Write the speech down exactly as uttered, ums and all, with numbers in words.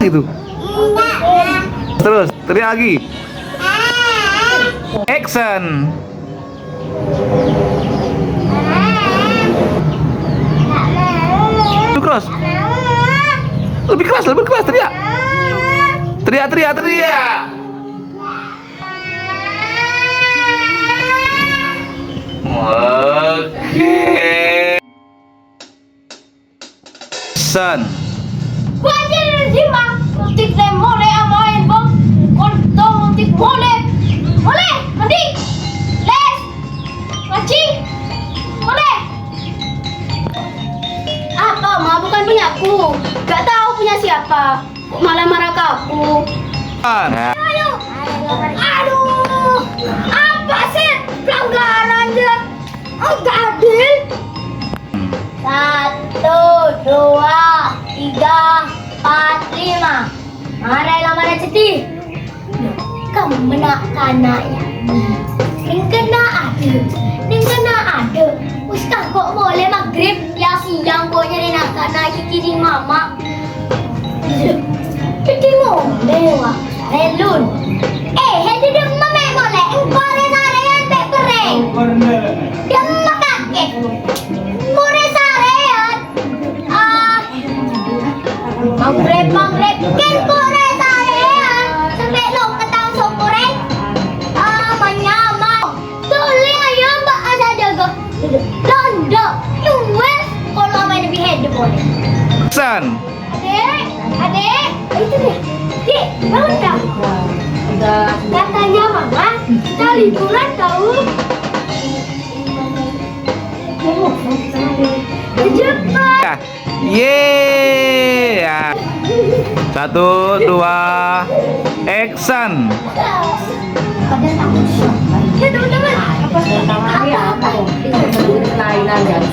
Itu. Terus, teriak lagi. Action. Lebih keras. Lebih keras, lebih keras, teriak. Teriak, teriak, teriak. Oke. San. Kuwatir jiwa, utik le mole amain, Bang. Kontong utik mole. Mole, mandi. Les. Ngaji. Mole. Apa, Ma? Bukan punyaku. Gak tahu punya siapa. Kok malah marah ke aku? San. Aduh. Aduh. Apa sih? Pelanggaran ya. Oh, gak adil. Satu, dua, tiga, empat, lima. Mara la mara cedhi. Kemmena kana' ya. Ning kennengnga adhu. Ning kennengnga adhu. Wis kanggo mole magrib, ya siyang ko nyarè na'-kana' iki ning mama. Cedhi mole, wa. Relun. Eh, hèdhi dhemma me' mole, engko' rè-sarèyan pe' perrèng. Dhemma kakè. Engko' rè-sarèyan. Ah. Magrib, magrib. Kèng engko' rè-sarèyan. Sampè' lo' ketang songkorè. Ah, manyama. Tolè ayo, Mbak, aja jaga. Londo. Yuwes, kalau main lebih head pole. San. Adek, adek, itu dia. Dek, bangun dah. Katanya mama, kita liburan tahu. Ke Jepang. Ye. Ya. Satu, dua, action. Ya, teman-teman. Apa, apa? Apa? Itu kelainan, kan?